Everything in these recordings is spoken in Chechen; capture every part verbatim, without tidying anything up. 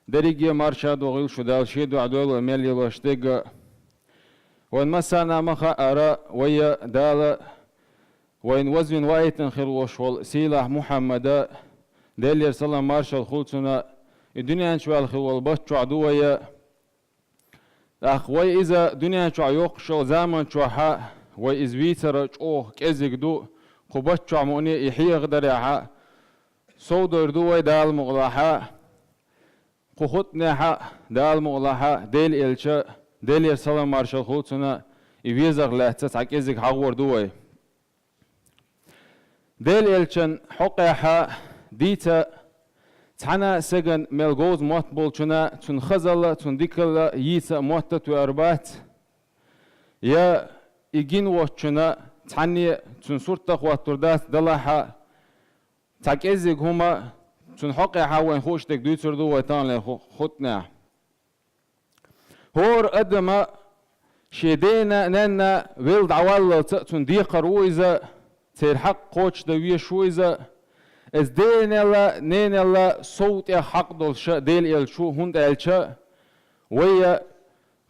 Дерриге марша догӀийла шу, Дала шен дуӀа дойла вай мел лелош дерг а. Вайн массарна а ма хаъара, вай Дала вайна вазвина ваийтина хир волуш волу сийлахь Мухьаммад, Делера салам маршалла хуьлда цунна, и дуьнен чу ваьлла хир волу бутт чохь ду вай. ТӀаккха вай иза дуьнен чохь йоккхуш йолу заман чохь а вай иза вийцар чӀогӀа кӀезиг ду, кху бутт чохь мукъане и хьехадарехь а, совдойр ду вай Дала мукъалахь а, кху хӀуттанехь а Дала мукъалахь а, Делан элча, Делера салам маршалла хуьлда цунна, и везарх лаьцна цхьа кӀезиг хьахор ду вай. Делан элчан хьокъехь а дийца цхьана а стеган мел говза мотт болчунна, цунна хазалла, цунна дикалла йийца а мотт а тоьар бац. Я и гина воцчунна цхьанне а цунна сурт а хӀоттур дац, делахь а цхьа кӀеззиг хӀума цунна хьокъехь а вайна хууш дерг дуьйцур ду вай таханлера ху-, хӀуттанехь. ХӀора адам а шен дена а, нанна а велла дӀаваллалц а цунна декхар ву иза, церан хьакъ кхочушдан везаш ву иза. Иза денал а, ненал а сов тӀех хьакъ долуш а Делан элча ву, хӀунда аьлча вай а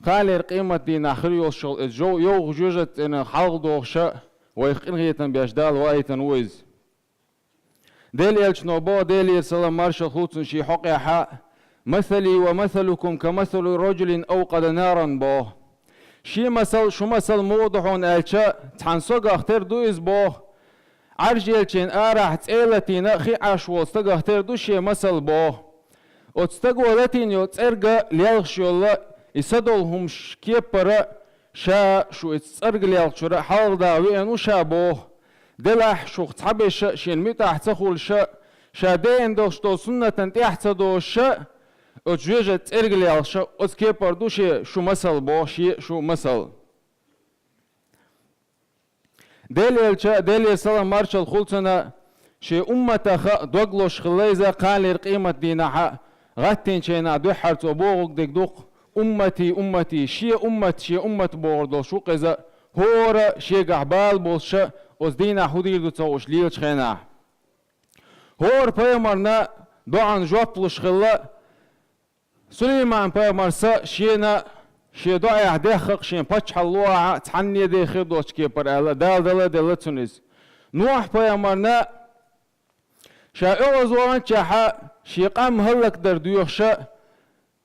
кханлера къематдийнахь хир йолуш йолу иза жов-, йовха жоьжахатин цӀерах хьалха дохуш а вайх къинхетам беш Дала ваийтина ву иза. Делан элчано боху, Делера салам маршалла хуьлда цунна, шен хьокъехь а: «Масали ва масалукум ка масали раджулин авкъада наран», – боху. Шен масал, шун масал муха ду хьуна аьлча, цхьана согах тера ду иза боху. Ӏаьржъеллачийн арахь цӀе латийна хи Ӏаш волу стагах тера ду шен масал боху. Оцу стаго латийна йолу цӀерга лелхаш йолу и са долу хӀумнаш кепара ша шу оцу цӀерга лелхачуьра хьалха даха веана ву ша боху. Делахь шух цхьаберш а шена муьтӀахь ца хуьлуш а, ша деана долуш долу суннатан тӀехь ца дозуш а, оцу жоьжахатин цӀерга лелхаш а, оцу кепара ду шен шу масал боху, шен шу масал. Делан элча, Делера салам маршалла хуьлда цунна, шен умматах а дог лозуш хилла иза, кханлера къематдийнахь а гӀаттийначу хенахь дуьххьара цо бохург дерг ду-кх: «Уммати, уммати», шен уммат, шен уммат бохур долуш ву-кх иза, хӀора шегахь бала болуш а, оцу дийнахь хӀун дийр ду ца хууш лелачу хенахь. ХӀора пайхамарна доӀанна жоп луш хилла, Сулайман-пайхамарс а шена, шен доӀехь дехха-кх шен паччахьалла лохьа а цхьанне а дехира доцчу кепара аьлла, Дала дала а делла цунна иза. Нохь-пайхамарна ша оьгӀазваханчехь а шен къам хӀаллакдар доьхуш а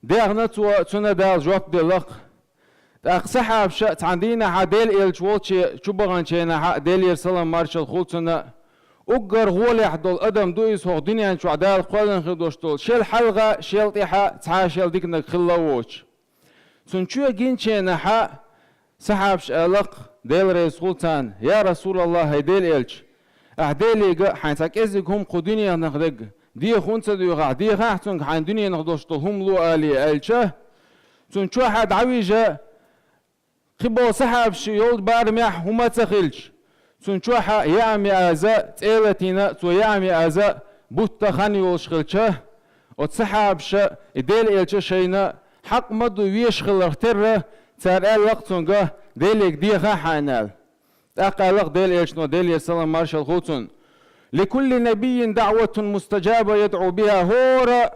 дехна цо, цунна Дала жоп делла-кх. ТӀаккха сахьабаша цхьана дийнахьа Делан элча волче чубаханчу хенахьа, Делера салам маршалла хуьлу цунна, уггар гӀолехь долу адам ду иза хӀокху дуьнен чохь Дала кхоьллина хир долуш долу шел хьалха, шел тӀаьхьа цхьа а шел диканиг хилла а воцуш. Цунна чоь гинчу хенахьа сахьабаша аьлла-кх, Дела реза хуьлу царна: «Я Расулаллах, хӀай Делан элча, ахь Делига хьайн цхьа кӀеззиг хӀума кху дуьненах дерг деха хӀунда ца доьху ахь, дехахьа цуьнга хьайн дуьненах долуш долу хӀума ло алий», – аьлча, цунна чохь а дӀавижа, кхиболу сахьабаш йолу барамехь хӀума а ца хилча, цунна чохь а яам яаза, цӀе а латийна, цо яам яаза бутт а хан йолуш хилча, оцу сахьабаша и Делан элча шайна хьакъ ма ду везаш хиларх терра, цара аьлла-кх цуьнга: «Делига деха хьайна», – аьлла. ТӀаккха аьлла-кх Делан элчано, Делера салам маршалла хуьлу цунна: «Ликулли набиййин даъватун мустаджаба ядъу биха», хӀора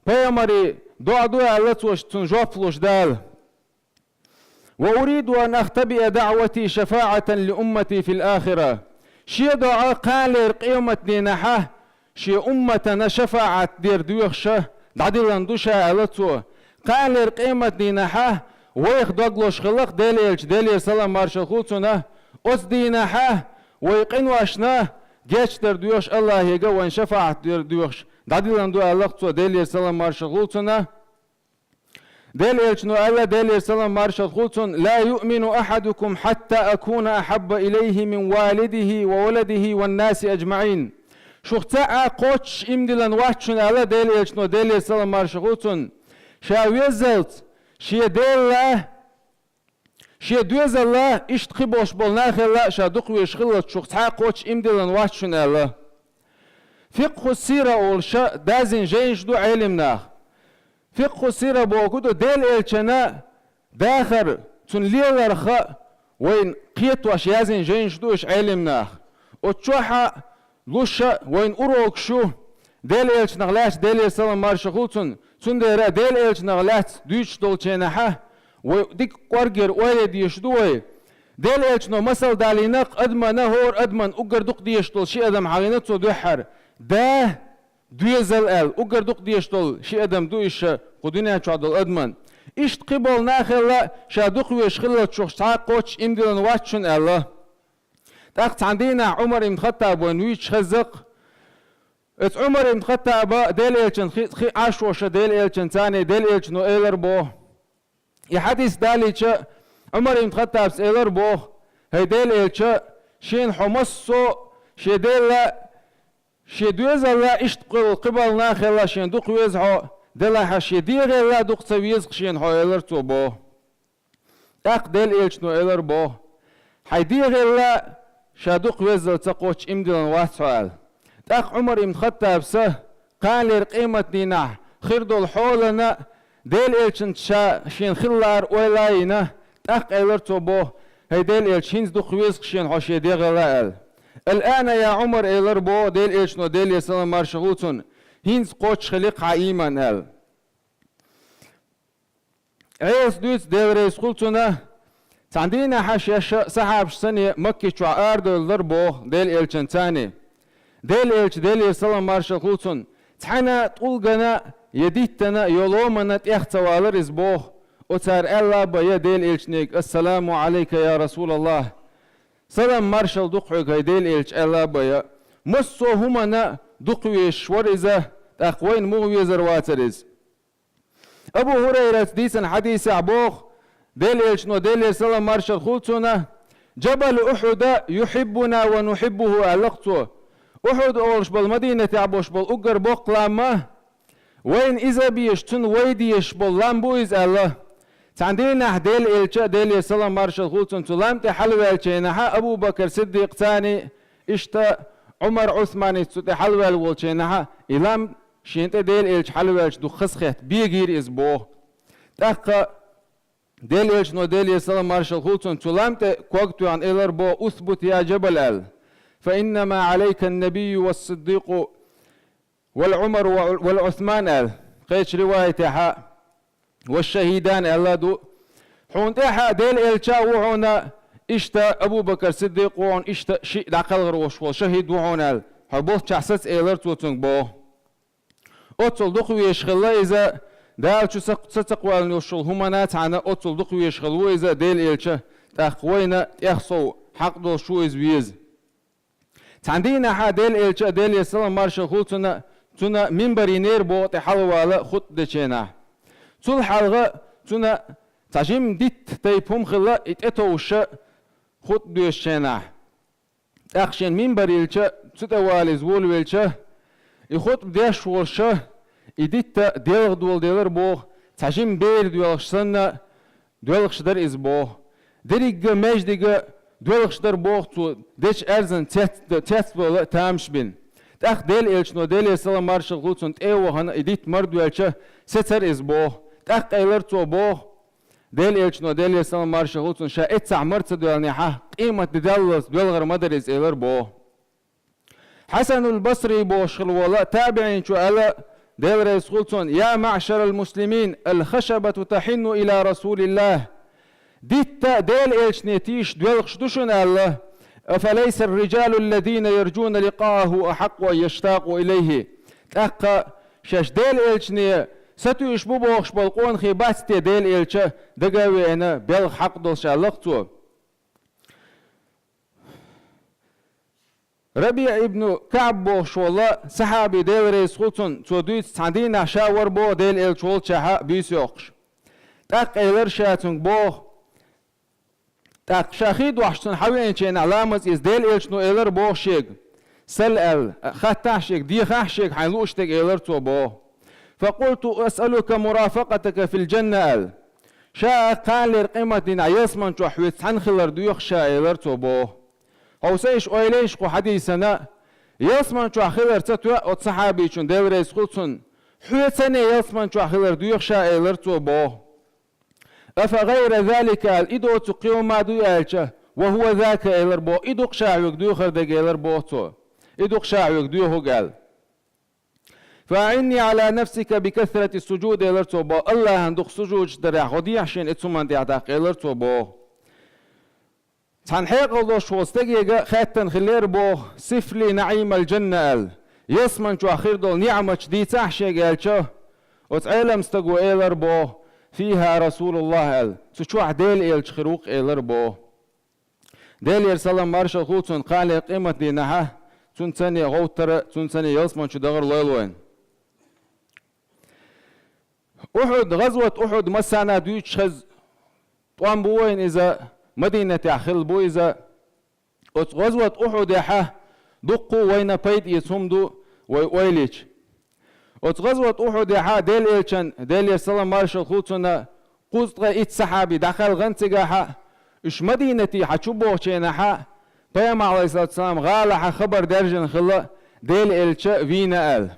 пайхамаре доӀа ду аьлла цо, цунна жоп луш Дала. «Ва уриду ан ахтабиа даъвати шафаъатан ли уммати фил ахира». Шен доӀа кханлера къематдийнахьа шен умматана шафаӀат дер доьхуша дӀадиллина ду ша, аьлла цо. Кханлера къематдийнахьа вайх дог лозуш хилла-кх Делан элча, Делера салам маршалла хуьлу цунна, оцу дийнахьа вай къиношна гечдар доьхуш, Аллахьига вайн шафаӀат дер доьхуш дӀадиллина ду, аьлла-кх цо, Делера салам маршалла хуьлу цунна. Делан элчано аьлла, Делера салам маршалла хуьлу цунна: «Ла юъмину ахьадукум хьатта акуна ахьабба илайхи мин валидихи ва валадихи ван наси аджмаӀин». Шух цхьа а кхоччуш иман диллина вац шуна, аьлла Делан элчано, Делера салам маршалла хуьлу цунна, ша веззалц шен Делла, шен доьзалла, иштта кхиболуш болу нахалла а ша дукха везаш хиллалц шух цхьа а кхоччуш иман диллина вац шуна, аьлла. Фикъху сира олуша даззина жайнаш ду Ӏелимнаха. Фикъху сира бохург ду Делан элчана дахар, цуьнан леларха вайна кхетош яздина жайнаш ду уьш Ӏелимнаха. Оцу чохьа луша вайна урокаш ю Делан элчанах лаьцна, Делера салам маршалла хуьлда цунна, цундела Делан элчанах лаьцна дуьйцуш долчу хенахь, вай дика кӀоргера ойла дезаш ду вай. Делан элчано масал далийна-кх адамана, хӀора адаман уггар дукха дезаш долу ши адам хьахийна цо дуьххьара. Да, доьзал аьлла, уггар дукха дезаш долу ши адам ду иша кху дуьнен чохь долу адаман. Иштта кхин болу нахала ша дукха везаш хиллачух цхьа а кхоччуш иман диллина вац шуна аьлла. ТӀаккха цхьана дийнахь Ӏумар ибн Хаттаб вайна вуьйцуш хезна-кх. Оцу Ӏумар ибн Хаттаба Делан элчанна хи, хи Ӏаш волуш, Делан элчанна царний Делан элчано элар боху. И хьадис далийча, Ӏумар ибн Хаттабас элар боху: «ХӀай Делан элча, шена хьо массо а шен делла, шен доьзалла иштта кхин болу нахала шена дукха веза хьо, делахь шен дегӀалла дукха ца веза-кх шена хьо», элар цо боху. ТӀаккха Делан элчано элар боху: «Хьайн дегӀалла ша дукха веззал ца кхоччуш иман диллина вац хьо», аьлла. ТӀаккха Ӏумар ибн Хаттабас кханалера къематдийнахь хир долу хьолана Делан элчанца ша шена хилларг ойла а йина, тӀаккха элар цо боху: «ХӀай Делан элча, хӀинца дукха веза-кх шена хьо шен дегӀалла», аьлла. «Ал-ана я Ӏумар», элар боху Делан элчано, Делера салам маршалла хуьлда цунна, «хӀинца кхоччуш хили-кх хьан ийман», аьлла. Ӏелас дуьйцу, Дела реза хуьлда цунна, цхьана дийнахь шаьш сахьабаш санна Макки чохь арадевлла дара боху Делан элчанна царний. Делан элча, Делера салам маршалла хуьлда цунна, цхьана тӀулгана я диттана я ломана тӀех ца валара иза боху. Оцара аьлла а бен Делан элчане: «Ассаламу Ӏалайка, я Расулаллах! Салам маршалла ду-кх хьоьга, хӀай Делан элча», аьлла а бен. Массо а хӀуманна дукха везаш вара иза, тӀаккха вайна муха везар вацара иза? Абу ХӀурайрас дийцина хьадисехь боху, Делан элчано, Делера салам маршалла хуьлда цунна: «Джабалу Ухьуда юхьиббуна ва нухьиббуху», аьлла-кх цо. Ухьуд олуш болу Мадинатехь болуш болу уггар боккха лам а, вайна иза а безаш, цунна вай дезаш болу лам бу иза аьлла. Цхьана дийнахь Делан элча, Делера салам маршалла хуьлда цунна, цу лам тӀе хьалаваьллачу хенахь Абу Бакр Сиддикъ царний, иштта Ӏумар, Ӏусманица цу тӀе хьалаваьлла волчу хенахь, и лам шена тӀе Делан элча хьалаваьлча дукха хазахетта бегийра иза боху. ТӀаккха Делан элчано, Делера салам маршалла хуьлда цунна, цу лам тӀе ког тоьхна элар боху: «Усбут, я Джабал», аьлла. «Фа иннама Ӏалайка ан-набийю ва ас-сиддикъу вал Ӏумар ва, вал Ӏусман», аьлла. Кхечу риваятехь: «Ва шахидани», аьлла а ду. Хьуна тӀехь Делан элча а ву хьуна, иштта Абу Бакр Сиддикъ ву хьуна, иштта шиъ дӀакхалхар волуш волу шахид ву хьуна аьлла. Хьо болччохь саца элар цо цуьнга боху. Оццул дукха везаш хилла иза, Дала чу са, са ца кхоьллина йолуш йолу хӀуманна цхьаьна оццул дукха везаш хилла ву иза Делан элча, тӀаккха вайна тӀех сов хьакъ долуш ву иза веза. Цхьана дийнахь Делан элча, Делера салам маршалла хуьлда цунна, цуьнан минбар йинера боху тӀе хьалавала хутба дечу хенахь. Цул хьалха цуьнан цхьа жимма дитта тайпа хӀума хилла и тӀетовжуш хутба доьшучу хенахь. ТӀаккха шен минбар йиллича, цу тӀе вала иза волавелча, и хутба деш волуш, и дитта делха доладелар боху, цхьа жимма бер доьлхуш санна, доьлхуш дара иза боху. Дерригга маьждига доьлхуш дара боху цо дечу аьрзан цец-, цецдала тамаш бина. ТӀаккха Делан элчано, Делера салам маршалла хуьлда цунна, тӀе а вахана, и дитта мара доьлча, сецара иза боху. ТӀаккха элара цо боху, Делан элчано, Делера салам маршалла хуьлда цунна, ша эццахь мара ца доьллинехь, къемат де даллалц доьлхур ма дара иза, элара боху. Хьасанул Басри бохуш хилла волу табиӀинчо аьлла, Дела реза хуьлда цунна: «Я маъшарал муслимин, ал-хашабату тахьинну ила Расулиллах». Дитта Делан элчане тийша доьлхуш ду шуна аьлла. «Афалайса ар-риджалу аллазина ярджуна ликъааху ахьакъу ан яштакъу илайхи». ТӀаккха шаьш Делан элчане сатуьйсуш бу бохуш болу къонахий бац те Делан элча дага а веана белха хьакъ долуш аьлла-кх цо. РабиӀ ибн КаӀб бохуш волу сахьаби, Дела реза хуьлда цунна, цо дуьйцу, цхьана дийнахь ша вара боху Делан элча волчохь буьйса йоккхуш. ТӀаккха элара ша цуьнга боху, тӀаккха ша хи а дохьуш цунна хьавеанчу хенахь ламаз иза Делан элчано элара боху шега: «Сал», аьлла, хаттахь шега, дехахь шега хьайна лууш дерг, элара цо боху. «Факъулту асъалука мурафакъатака фил джанна», аьлла. Ша кханалера къематдийнахь ялсаман чохь хьоьца цхьаьна хилар доьху ша, элара цо боху. Хьовсийша, ойлайша кху хьадисана, ялсаман чохь хилар ца тоьа оцу сахьабичун, Дела реза хуьлда цунна, хьоьцане ялсаман чохь хилар доьху ша, элара цо боху. «Афа гӀайра залика», аьлла, и доцу кхин хӀума ма ду аьлча, «ва хӀува зака», элара боху, и ду-кх ша хьоьга доьхур дерг, элара боху цо. И ду-кх ша хьоьга доьхург аьлла. «فأعني على نفسك بكثرة السجود», элар цо боху, Аллахьан дукха сужудаш дарехь гӀо дехьа шена и цу хӀуманна тӀехь даккха, элар цо боху. Цхьана хьекъал долуш волу стагега хаьттина хиллера боху: «صف لي نعيم الجنة», аьлла, ялсаман чохь хир долу ниӀматаш дийцахьа шега аьлча, оцу Ӏелам стаго элар боху: «فيها رسول الله», аьлла, цу чохь Делан элча хир ву-кх, элар боху. Делера салам маршалла хуьлда цунна, кхана къематдийнахьа цунна цӀена гӀовттар а, цунна цӀена ялсаман чу дахар а лойла вайна. Ухьуд, гӀазот Ухьуд массарна а дуьйцуш хеза тӀом бу вайна иза, Мадинатехь хилла бу иза. Оцу гӀазот Ухьудехьа дуккха а вайна пайда эца хӀума ду вай ойла йича. Оцу гӀазот Ухьудехьа Делан элчан, Делера салам маршалла хуьлда цунна, кхузткъе итт сахьаби дӀакхелхина цигахьа, уьш Мадинате хьан чу бохучу хенахьа, Пайхамар, Ӏалайхиссалату вассалам, гӀалахьа хабар даьржина хилла, Делан элча вийна аьлла.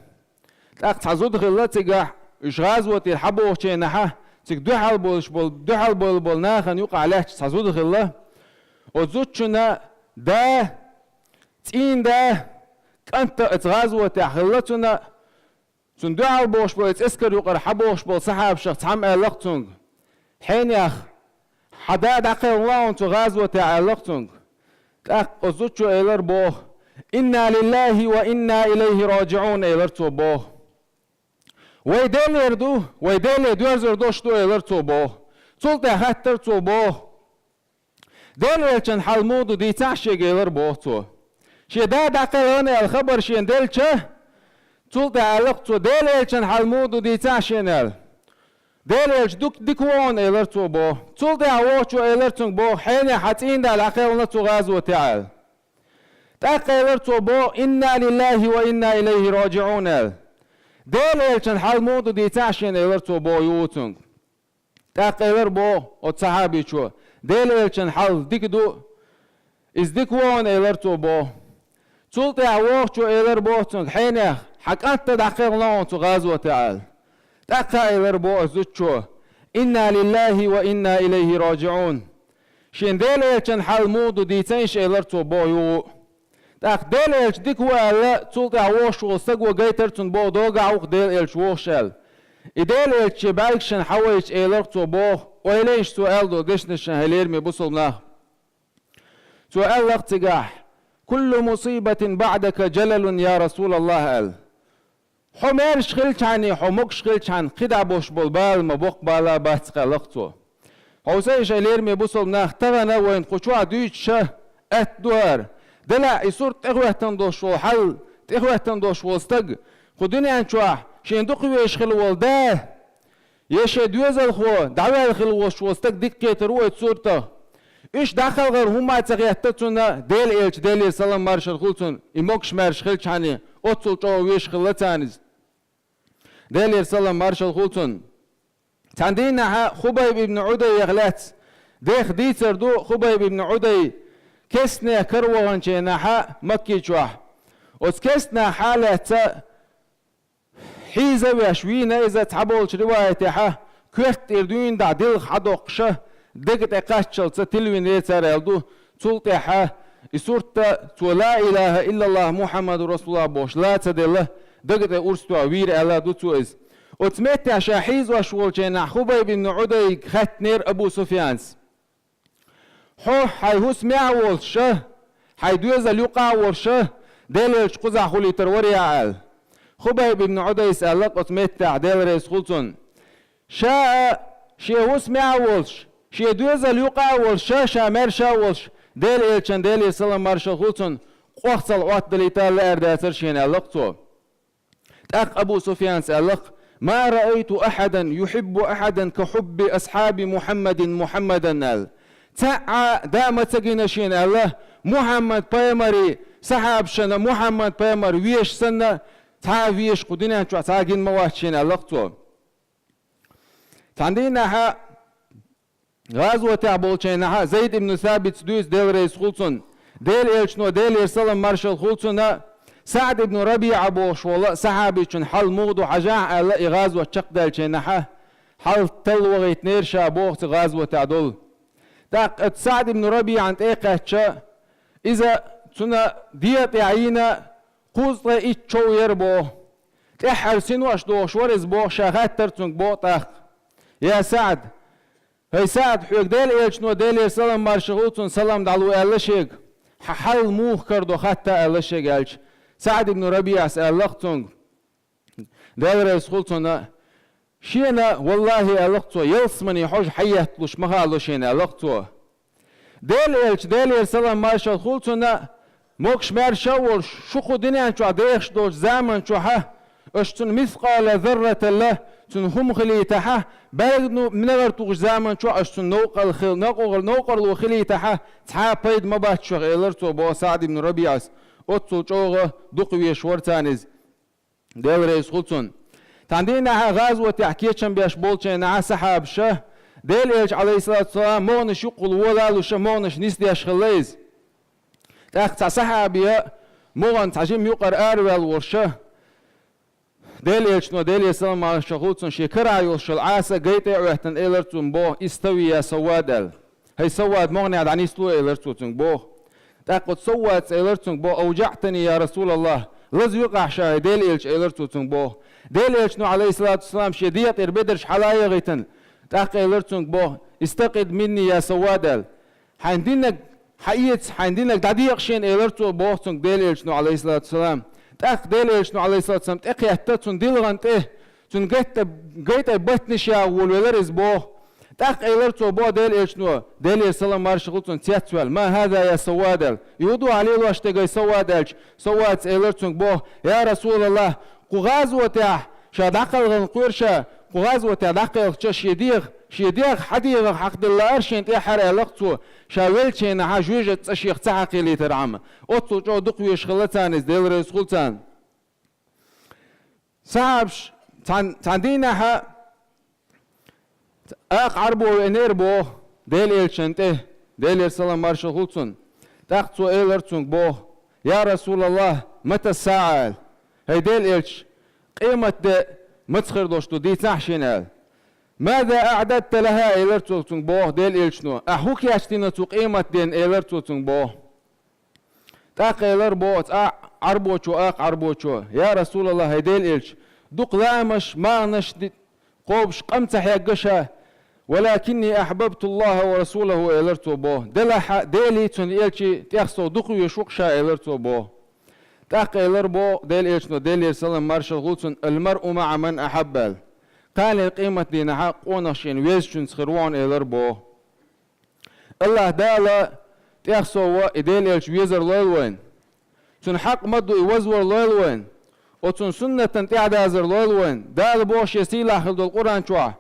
ТӀаккха цхьа зуда хилла цигахь, уьш гӀазотера хьан бохучу хенахьа, цига дуьхьал болуш болу, дуьхьал болу болу нахана юкъахь лаьтташ цхьа зуда хилла. Оцу зудчунна да, цӀийнан да, кӀант а оцу гӀазотехь хилла цунна, цунна дуьхьал бохуш болу, оцу эскар юкъара хьан бохуш болу сахьабашах цхьамма аьлла-кх цуьнга: «Хьенех, хьан да дӀакхелхина ла хьуна цу гӀазотехь», аьлла-кх цуьнга. ТӀаккха оцу зудчо элар боху: «إنا لله وإنا إليه راجعون», элар цо боху. «Вай Делера ду, вай Деле доьрзур долуш ду», элар цо боху. Цул тӀаьхьа хаьттар цо боху: «Делан элчан хьал муха ду, дийцахьа шега», элар боху цо. Шен да дӀакхелхина аьлла хабар шена делча, цул тӀаьхьа аьлла-кх цо: «Делан элчан хьал муха ду, дийцахьа шена», аьлла. «Делан элча дика, дика ву хьуна», элар цо боху. Цул тӀаьхьа вохучо элар цуьнга боху: «Хьенех, хьан цӀийнан да дӀакхелхина цу гӀазотехь», аьлла. ТӀаккха элар цо боху: «إنا لله وإنا إليه راجعون», аьлла. «Делан элчан хьал муха ду, дийцахьа шена», элар цо боху юха цуьнга. ТӀаккха элар боху оцу сахьабичо: «Делан элчан хьал дика ду, иза дика ву хьуна», элар цо боху. Цул тӀаьхьа вохучо элар боху цуьнга: «Хьенех, хьан кӀант а дӀакхелхина ла хьуна цу гӀазотехь», аьлла. ТӀаккха элар боху оцу зудчо: «إنا لله وإنا إليه راجعون». «Шена Делан элчан хьал муха ду, дийцайша», элар цо боху юха. ТӀаккха Делан элча дика ву аьлла, цул тӀаьхьа вохуш волу стаго гайтар цунна боху: «Догахь ву-кх Делан элча вохуш», аьлла. И Делан элча шен бӀаьргашна хьан вайча элар-кх цо боху: «Ойла йийша цо аьлла долу дешнашна, хьоме лераме бусалба нах». Цо аьлла-кх цигахь: «كل مصيبة بعدك جلل يا رسول الله», аьлла. «Хьо маьрша хилчхьана, хьо могуш хилчхьана, кхидӀа болуш болу бала ма боккха бала бац-кх», аьлла-кх цо. Хьовсийша, хьоме лераме бусалба нах, тахана вайна кху чохь дуьйцуш а атта ду хӀара. Делахь и сурт тӀехӀоьттина долуш волу хьал, тӀехӀоьттина долуш волу стаг кху дуьнен чохь шен дукха везаш хилла волу да, я шен доьзалхо дӀаваьлла хилла волуш волу стаг дика кхетар ву оцу суртах. Уьш дӀакхалхар хӀумма а ца хетта цунна Делан элча, Делера салам маршалла хуьлда цунна, и могуш-маьрша хилчхьана, оццул чӀогӀа везаш хилла царна иза. Делера салам маршалла хуьлда цунна. Цхьана дийнахьа Хубайб ибн Ӏудайх лаьцна деха дийцар ду, Хубайб ибн Ӏудай кестнех кара ваханчу хенахьа Макки чохь. Оцу кестнахьа лаьцна хьийза а веш вийна иза, цхьаболчу риваятехьа коьрта тӀера дуьйна дӀа дилха хьадоккхуша, дега тӀе кхаччалца тилвинера цара аьлла ду. Цул тӀаьхьа и сурт а цо «Ла илаха иллаллах Мухьаммаду расулуллах» бохуш ла ца делла, дега тӀе урс тоьхна вийра аьлла ду цо иза. Оцу меттехь ша хьийзош волчу хенахь Хубайб ибн Ӏудайга хаьттинера Абу Суфьяна: «Хьо хьайн хӀусамехь а волуш ша, хьайн доьзал юкъа а волуш ша, Делан элча кхузахь хуьлуьйтур вара ахь?» аьлла. Хубайб ибн Ӏудайс аьлла-кх оцу меттехь, Дела реза хуьлда цунна: «Ша а, шен хӀусамехь а волуш, шен доьзал юкъа а волуш ша, ша маьрша а волуш, Делан элчанна, Делера салам маршалла хуьлда цунна, къохцал Ӏоттадалийта лаьара дацара шена», аьлла-кх цо. ТӀаккха Абу Суфьяна аьлла-кх: «ما رأيت أحدا يحب أحدا كحب أصحاب محمد محمدا», аьлла. «Цхьа а да ма ца гина шена», аьлла, «Мухьаммад пайхамаран сахьабашна Мухьаммад пайхамар везаш санна, цхьа а везаш кху дуьнен чохь цхьа а гина ма вац шена», аьлла-кх цо. Цхьана дийнахьа гӀазотехь болчу хенахьа Зайд ибн Сабитс дуьйцу, Дела реза хуьлда цунна, Делан элчано, Делера салам маршалла хуьлда цунна, СаӀд ибн РабиӀа бохуш волу сахьабичун хьал муха ду хьажахь аьлла, и гӀазот чекхдаьллачу хенахьа, хьал талла вахийтинера ша боху цу гӀазотехь долу. ТӀаккха оцу СаӀд ибн РабиӀана тӀе а кхаьчча, иза цунна дегӀа тӀехь йина кхузткъе итт чов яра боху. ТӀеххьара синош дохуш вара иза боху, ша хаттар цуьнга боху тӀаккха: «Я СаӀд, хӀай СаӀд, хьоьга Делан Элчано, Делера салам маршалла хуьлда цунна, салам дӀало аьлла шега, хьан хьал муха карадо хатта аьлла шега», аьлча, СаӀд ибн РабиӀас аьлла-кх цуьнга, Дела реза хуьлда цунна, шена, валлахӀи, аьлла-кх цо, ялсамане хьожа хьаетталуш ма хаало шена, аьлла-кх цо. Делан Элча, Делера салам маршалла хуьлда цунна, могуш-маьрша а волуш, шу кху дуьнен чохь дехаш долчу заман чохьа, аша цунна мискъала зарраталла, цунна хӀума хилийтахьа, бӀаьргано, минагӀар тухучу заман чохь аша цунна новкъарло хил-, новкъар-, новкъарло хилийтахьа, цхьа а пайда ма бац шух, элира цо боху СаӀд ибн РабиӀас. Оццул чӀогӀа дукха везаш вара царна иза. Дела реза хуьлда цунна. Цхьана дийнахьа гӀазотехь кечам беш болчу дийнахьа сахьабаша, Делан Элча, Ӏалайхиссалату вассалам, могӀанаш юккъехула волалуша, могӀанаш нисдеш хилла иза. ТӀаккха цхьа сахьабе могӀан цхьа жима юкъара араваьлла волуша, Делан Элчано, Делера салам маршалла хуьлда цунна, шен карахь йолуш йолу Ӏаса гай тӀе а хӀоьттина, элира цуьнга боху: «Истави, я Саввад», аьлла. «ХӀай Саввад, могӀанехь дӀанисло», элира цо цуьнга боху. ТӀаккха оцу Саввада элира цуьнга боху: «АвжаӀтани, я РасулаллахӀ, лазаве-кх ахь ша, хӀай Делан Элча», элира цо цуьнга боху. Делан Элчано, Ӏалайхиссалату вассалам, шен дегӀан тӀера бедарш хьала а яхийтина, тӀаккха элира цуьнга боху: «Истакъид минни, я Саввад», аьлла. «Хьайн диннарг хьаэца, хьайн диннарг дӀадекъа шена», элира цо боху цуьнга Делан Элчано, Ӏалайхиссалату вассалам. ТӀаккха Делан Элчано, Ӏалайхиссалату вассалам, тӀекхетта цуьнан дилхана тӀе, цуьнан гайтта, гайтӀе баттанаш яха волавелира иза боху. ТӀаккха элира цо боху Делан Элчано, Делера салам маршалла хуьлда цунна, цецваьлла: «Ма хӀаза, я Саввад», аьлла. «И хӀун ду хьан лелош дерг, хӀай Саввад?» аьлча, Саввада элира цуьнга боху: «Я РасулаллахӀ, кху гӀазотехь ша дӀакхалхина кхоьру ша, кху гӀазотехь дӀакхелхича шен дегӀ, шен дегӀ хьан дегӀах хьакхаделла лаьара шена тӀаьххьара», аьлла-кх цо, ша веллачу хенахьа жоьжахати цӀа шех ца хьакхийлийтар хьама. Оццул чӀогӀа дукха везаш хилла царна иза, Дела реза хуьлда царна. Сахьабаш цхьана, цхьана дийнахьа акха Ӏарбо веанера боху Делан Элчанна тӀе, Делера салам маршалла хуьлда цунна. ТӀаккха цо элира цуьнга боху: «Я РасулаллахӀ, мата саӀа?» аьлла. «ХӀай Делан Элча, къематде маца хир долуш ду, дийцахьа шена», аьлла. «Маза аӀдадта лахӀа?» элира цо цуьнга боху Делан Элчано. «Ахьа хӀун кечдина цу къематденна?» элира цо цуьнга боху. ТӀаккха элира боху цхьа Ӏарбочо, акха Ӏарбочо: «Я РасулаллахӀ, хӀай Делан Элча, дукха ламазаш, марханаш ди-, кхобуш къам ца хьегна ша, валакинни ахьбабтуллахӀа ва расулахӀу», элира цо боху. Делахьа, Делий, цуьнан Элчий тӀех сов дукха везаш ву-кх ша, элира цо боху. ТӀаккха элира боху Делан Элчано, Делера салам маршалла хуьлда цунна: «Ал-маръу маӀа ман ахьабба», аьлла. Кхана къематдийнахьа къонах шена везачуьнца хир ву хьуна, элира боху. АллахӀ Дала тӀех сов и Делан Элча везар лойла вайна. Цуьнан хьакъ ма-дду и вазвар лойла вайна. Оцуьнан суннатана тӀаьхьадазар лойла вайна. Дала боху шен сийлахь хила долу Къуръан чохь: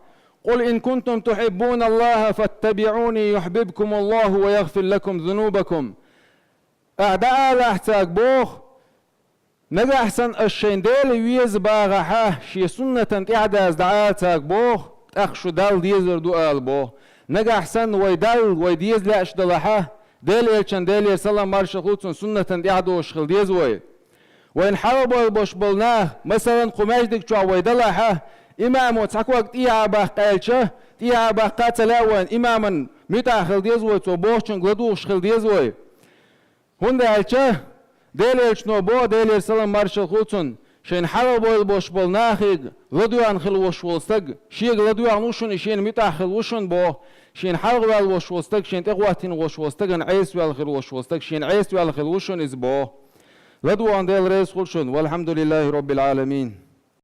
«Къул ин кунтум тухьиббуналлахӀа фаттабиӀуни юхьбибкумуллахӀу ва ягъфир лакум зунубакум». Ахьа дӀаалахь цаьрга боху, нагахь санна аша шайн Дела веза бахахьа, шен суннатана тӀаьхьадаза дӀаала цаьрга боху, тӀаккха шу Далла дезар ду ала боху. Нагахь санна вай Далла, вай деза лаьаш далахьа, Делан Элчан, Делера салам маршалла хуьлда цунна, суннатана тӀаьхьадозуш хила деза вай. Вайна хьалабевлла болуш болу нах, масалан, кху маьждиг чохь вай далахьа, имамо цхьа ког тӀехьа баккха аьлча, тӀехьа баккха а ца лаьа вайна, имаман муьтӀахь хила деза вай, цо бохучуьнга ладугӀуш хила деза вай. ХӀунда аьлча Делан Элчано боху, Делера салам маршалла хуьлда цунна, шайна хьалабевлла болуш болу нахе ладоьгӀна хила волуш волу стаг, шега ладоьгӀна ву шуна и, шена муьтӀахь хила ву шуна боху, шена хьалхаваьлла волуш волу стаг, шена тӀехӀоттийна волуш волу стагана Ӏесаваьлла хила волуш волу стаг, шена Ӏесаваьлла хила ву шуна иза боху. ЛадогӀарна Дела реза хуьлда шуна. ВалхьамдулиллахӀи роббил Ӏаламин.